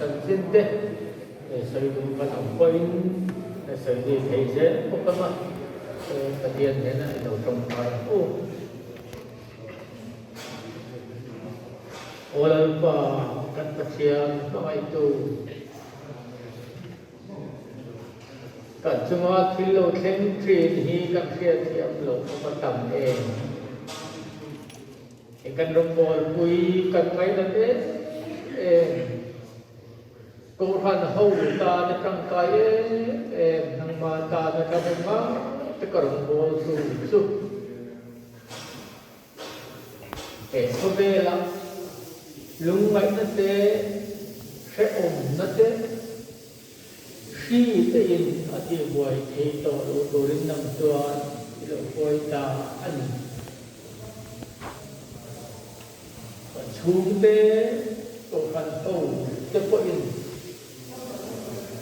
chanchin te sawi duh kan awm pawhin sawi zui thei zel bawk ang a, Pathian hnenah i lo tawngtai ang u. Aw Lalpa, kan Pathian hmangaihtu, kan chunga thil lo thleng thin hi kan hriatthiam loh a va tam em? He kan rawngbawlpui kan ngainat em em, Kohhran ho tana tangkai em em, nangmah tana ṭhahnem ngai taka rawngbawltu chu he khawvela lungngaihna te, hrehawmna te, hri tein a tihbuai thei tawh lo turin nang chuan i lo huai ta a ni. Kan chhungte Kohhran ho te pawhin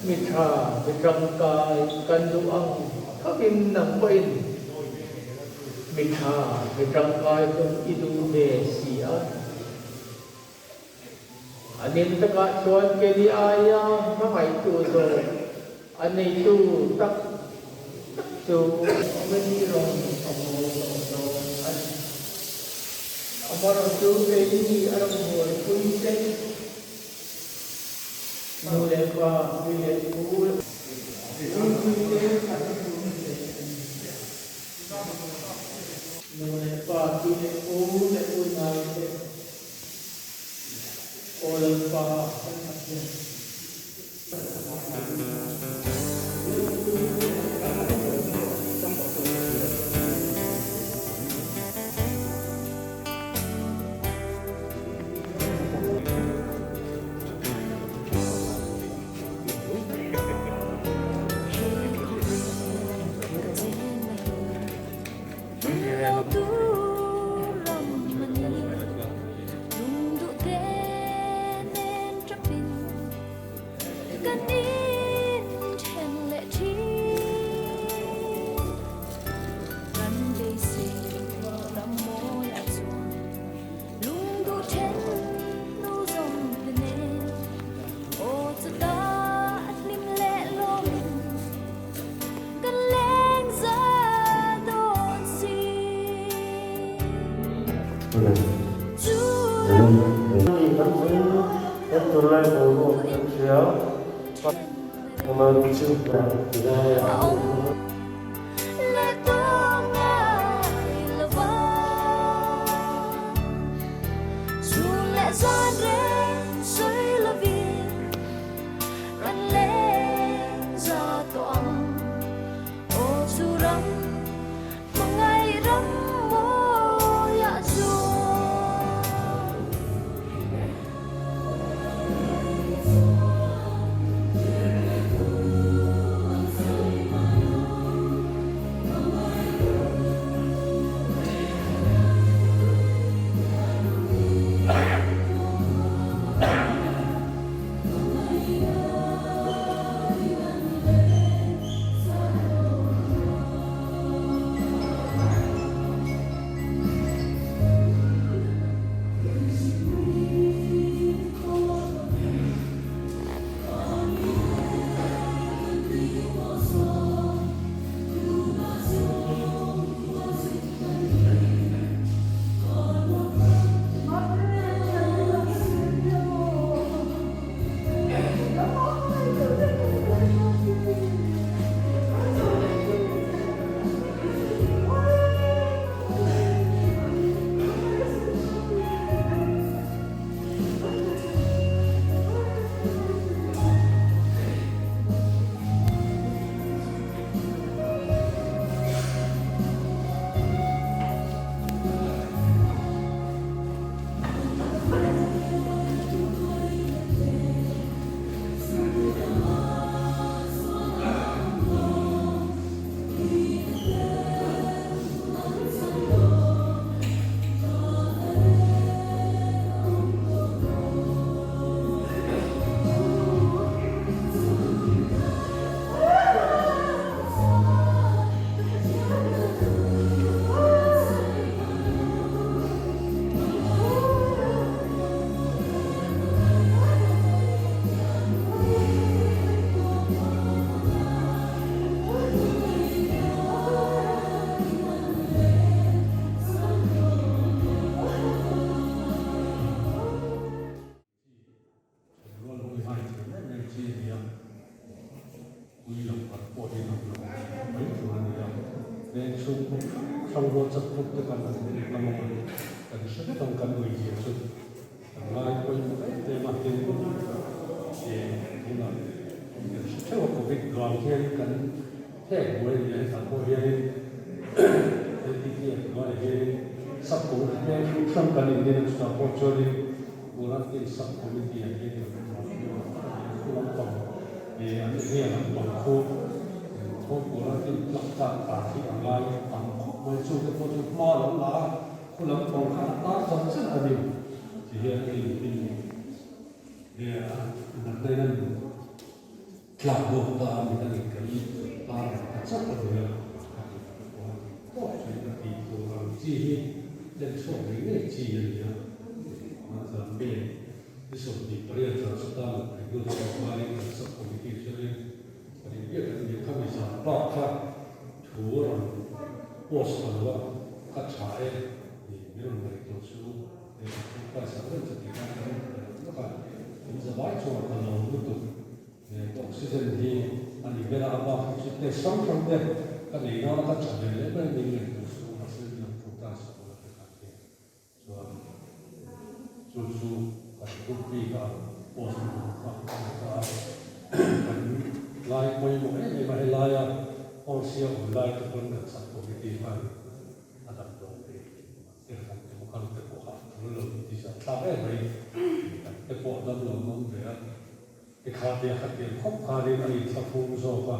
mi tha, mi tangkai kan duh ang thovin nang pawhin mi tha, mi tangkai chu i duh ve si a. A nin takah chuan keni aia hmangaihtu zawk a neitu tak tak chu awmeni rawn a mawi tawh dawn a ni. Amaherawhchu keini a rawn buaipui te, nu leh pa, pi leh pu, ui te an hmu hle a ni. Nu leh pa, pi leh pu leh unau te. Aw Lalpa kan Pathian. chu group hrang hrang WhatsApp group te kan han din hlawm ang a, kan hre vek ang kan ui zia chu kan ngai pawimawh em em a, tin tunah kan hre theuh a Covid vang hian kan hek buai a ni a, hetah pawh hianin LTTF hnuaiah hianin sub committee hrang hrang kan indin a, chutah pawh chuanin Guwahati sub committee ah hian kan awm a, khu lampang an area lampang khu khaw Guwahati tlak tlak ta khi a ngai tam khawp mai, chute pawh chu hma lo la a, khu lampang kha a tar char char a ni ti hian a inpin natna in an tlak bawk ta a ni a ni kan tar ta char a ni a, a ti pawh a ti tawp thin a tih tur ang chi hi len chhuak ngei ngei chi a ni a, Hmanzan me ni 28 zan chawta mut theih hnu chuan khanin kan sub committee chuanin kan inbiak an ni a, khami zan bak kha thu a rawn post ta lo a, ka tha e ni min rawn ngaihtuah chu hei ka thu price ang reng chu ti khan kan lawk a, in zavai chuan ka lo lutuk. He oxygen hi a ni ber a, a bak hi chu test hrang hrang te ka nei dawn a, ka tha ve leh mai min ngaihtuah suh u, mahse min lo thu ta suh u la ti khan hian chuan chu chu kan group bik a post tur kha a ni ta a, kan lai pawimawh em em a, helaia Horse-a awm lai te pawn kan sak committee khan a damdawi ei te kan tum kal te pawh kha a tul lo tih zah thlak em mai, kan te pawh damlo an awm ve a. Tikha tia khatiang khawp khanin a inthlahrung zawk a,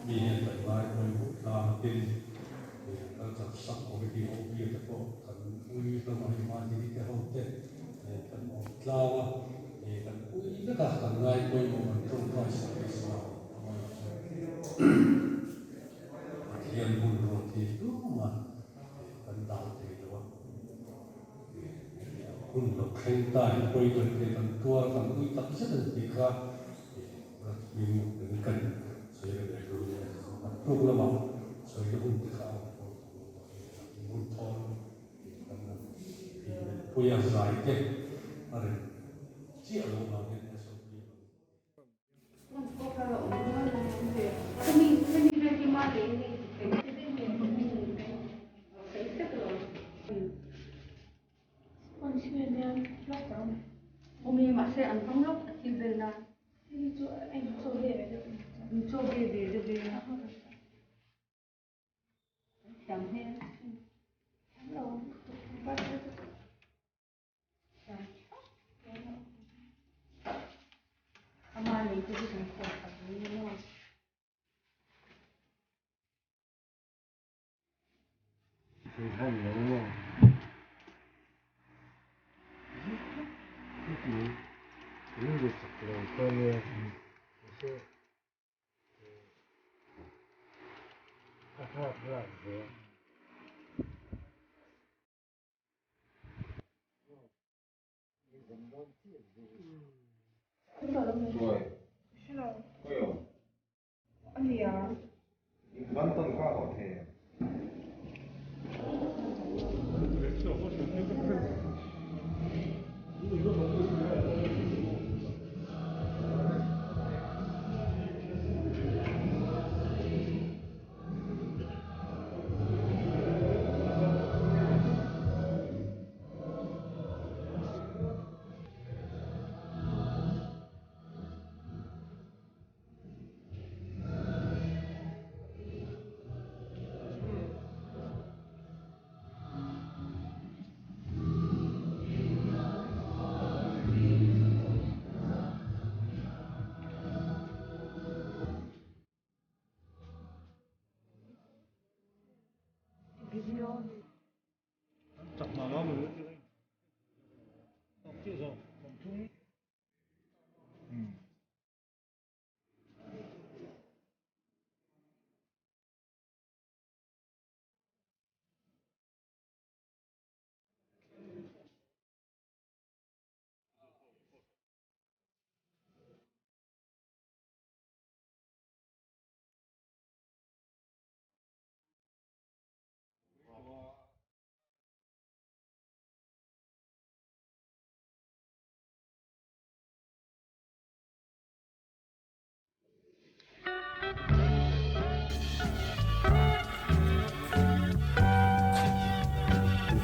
mi hian kan ngai pawimawh tlang a tin kan kan sub committee ho bia te pawh kan ui hlawm a, hei mahni te ho te kan awm tlang a, kan ui vek a, kan ngai pawimawh kan tawngtai sak te sa a ngaih chu Pathian hun ruat hi tumah kan dal thei lo a. Hun lo thleng ta hi pawi ber te kan tuar kan ui tak zet an tih kha min kan sawi reng reng lo nia kan tluk lamah sawi na hun te kha a awm tawh lo a hun thawn kan han inpui a zai te a rem chiah lo vangin SOP a lo.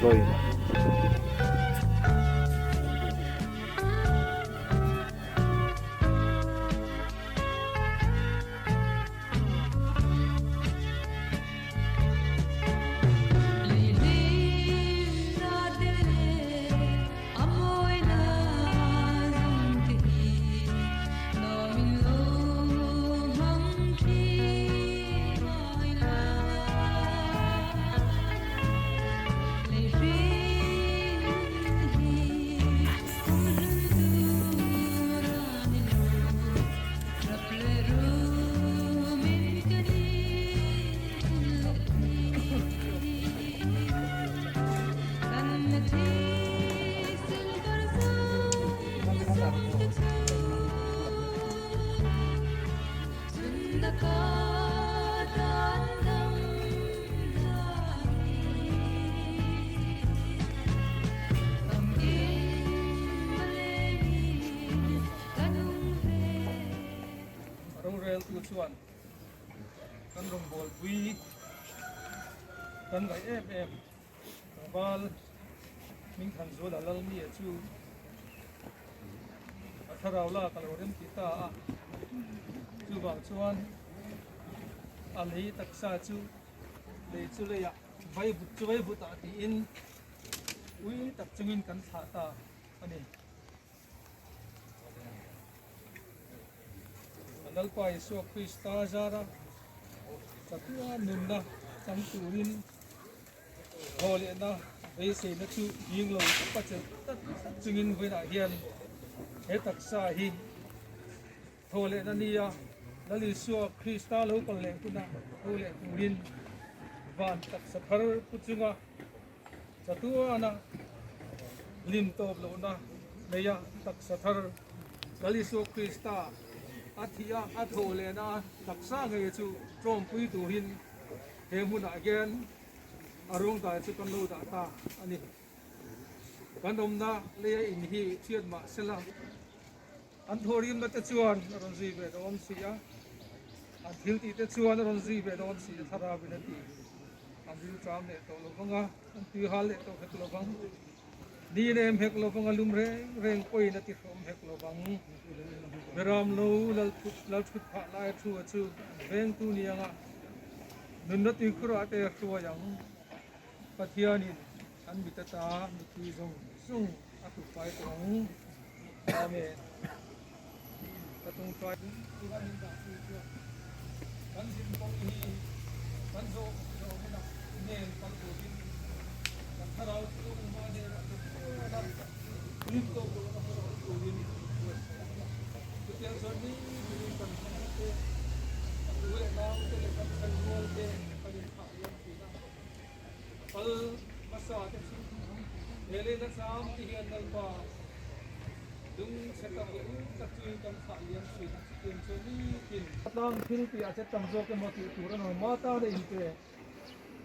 join a. Roreltu chuan kan rawngbawlpui kan ngaih em em tlangval Hmingthanzuala Lalmia chu a thlarau lak a lo rem ti ta a, chuvang chuan a lei taksa chu lei chu leiah vaivut chu vaivut ah tiin ui tak chungin kan thlah ta a ni. Lalpa Isua Krista zara chatuah nunna chang turin Thaw lehna beiseina chu ding lo tawp a chelh tlat tlat chungin vawiinah hian he taksa hi thaw lehna nia Lal Isua Krista lo kal leh huna tho leh turin van taksa thar pu chunga chatuana hlim tawp lohna neia taksa thar Lal Isua Krista a thih a a thaw lehna taksa ngei chu tawmpui turin He hmunah hian a ruangdai chu kan lo dah ta a ni. Kan awmna leia in hi chhiat mah sela an thawhrimna te chuan a rawn zui ve dawn si a, an thil tih te chuan a rawn zui ve dawn si a thlarauin a ti. An rilṭam leh tawh lo vang a, an tuihal leh tawh hek lo vang. Ni lem hek lo vang a lum reng reng pawhin a ti hrawm hek lo vang. Beram lo lal thut phah lai thu a chu an vengtu nianga nunna tuikhurah te hruai ang. Pathianin an mit ata mittui zawng zawng a hlu fai tawh ang. Amen. Ka tawngtai tuna min dah tu chuan kan zin kawng hi kan zawh zawh hunah nen kal turin kan thlarau chu engmah hnenah ka chuan a lim tawk lo a hmun awm turin buatsaih ang a. Chutiang chuan ni tinin kan hmangaih te, kan u leh nau te leh kan thenrual te kan inthah liam thin a. Kal hmasa te chu he lehna chang te hian Lalpa lung chhe tak leh ul tak chu kan thlah liam thin a, chutiang chuan nitin. Tlang thil tih ah che tam zawk emaw tih tur a nawm a, tana inte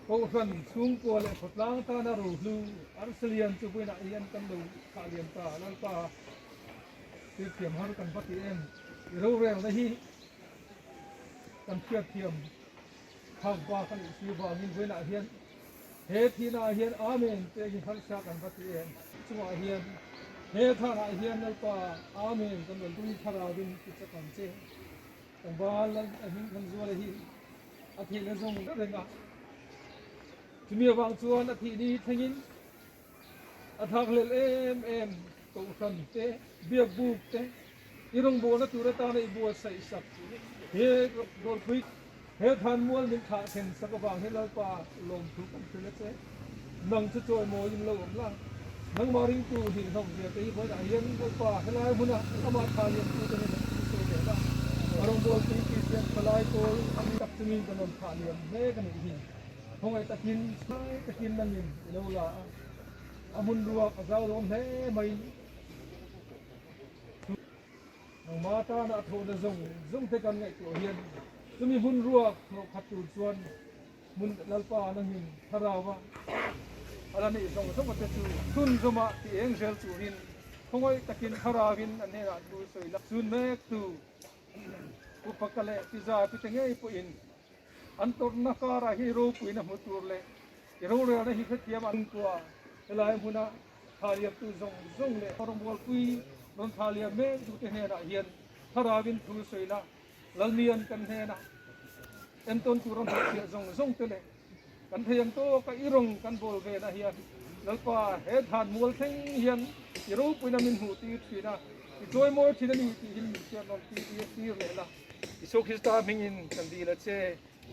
Kohhran chhungkua leh khawtlang tana rohlu Arsalian chu vawiinah hian kan lo thlah liam ta, Lalpa thil thiam har kan va ti em, i rorelna hi kan hriatthiam. Thak bak a nih si vangin vawiinah hian he thihnaah hian Amen tih hi harsa kan va ti em? Chungah hian he thanah hian Lalpa Amen kan rawn tum thlarauin ti chak ang che. Tlangval Lal a hming Thanzuala hi a theihna zawng reng a, chumi avang chuan a thih ni thlengin a thak hlel em em Kohhran te, Biakbuk te, i rawngbawlna tur atana i buatsaih sak he dawrpui he thanmual min thlah thlen sak avang hian Lalpa lawmthu kan hrilh a che. Nang chu chawimawiin lo awm la, nangmah ringtu hnih hlawk zia te hi vawiinah hian Lalpa helai hmuna amah tha liamtute nen an thu sawi leh la, a rawngbawlpui Kristian thalai pawl an tak chungin kan rawn thlah liam mek a nih hi. Khawngaih takin, chhai takin nangin i lo la a. A hmun ruak a zau lawm hle mai. Nangma tana a thawhna zawng zawng te kan ngaihtuah hian chumi hmun ruak hnawh khat tur chuan hmun Lalpa nangin thlarau a a la neih zawng zawng te chu chhunzawma ti eng zel turin khawngaih takin thlarauin an hnenah thu sawi la. Chhun mek tu Upaka leh Piza pite ngei pawhin an tawrhna karah hi ropuina hmu tur leh i rorelna hi hrethiam an tua. Helai hmuna thla liamtu zawng zawng leh rawngbawl-pui rawn thla liam mek tute hnenah hian thlarauin thu sawi la, Lalmian kan hnenah entawn tur a hmuhchhiah zawng zawng te leh kan thei ang tawka i rawng kan bawl vena hian Lalpa he than mual thleng hian i ropuina min hmuh tir thin a, i chawimawi thin a ni tih hin min hriat nawm tir tir leh la. Isua Krista hmingin kan dil a che.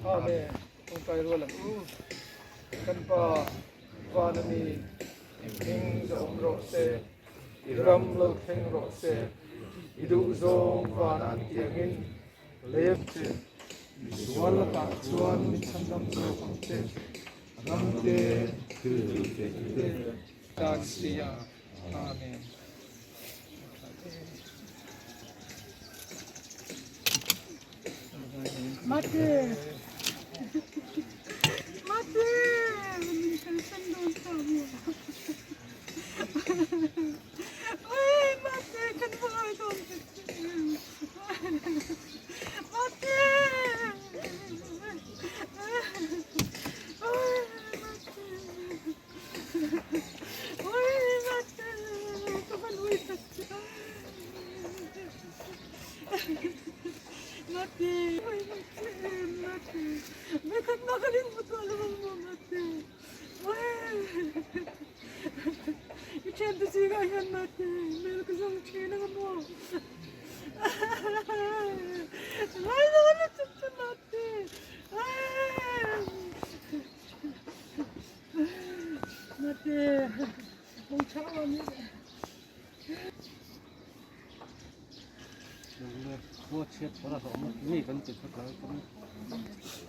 Amen. Tawngtai rual ang u. Kan Pa van a ni, engming za awm rawh se, i ram lo thleng rawh se, i duh zawng vanah an tiangin lei ang che. Misual lakah chuan min chhandam zawk ang che, ram te, thil te te tan sia. Amen. Mate! Mate! Min kalsan dawn ta maw? Oi, mate, kan va ngai dawn ta che em? Mate! Oi, mate! Oi, mate! Ka va nui tak che. Mate! Oi, mate! Mate! Vekhat mah kan inhmu tawh lo ang maw, mate? I thiante zingah hian mate hmel ka zawng thin ang maw? Ngai lo a lutuk che mate! Mate, mong chau ang i.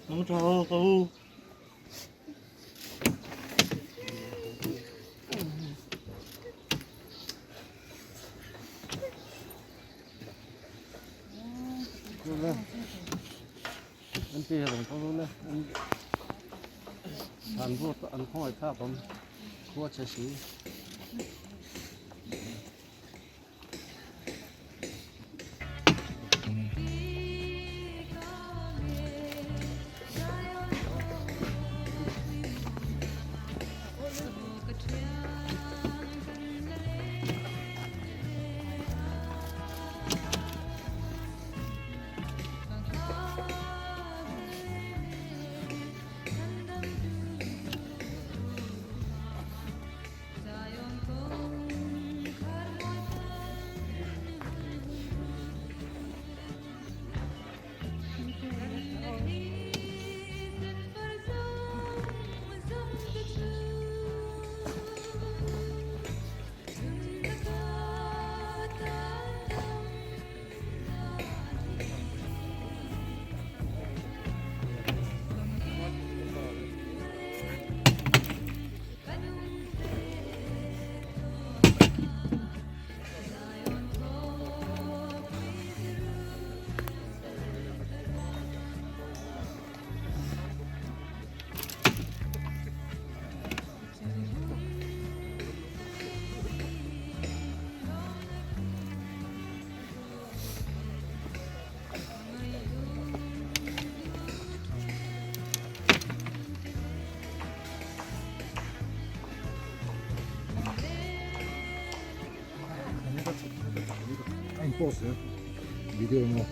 Mong chau ka u. Video maw?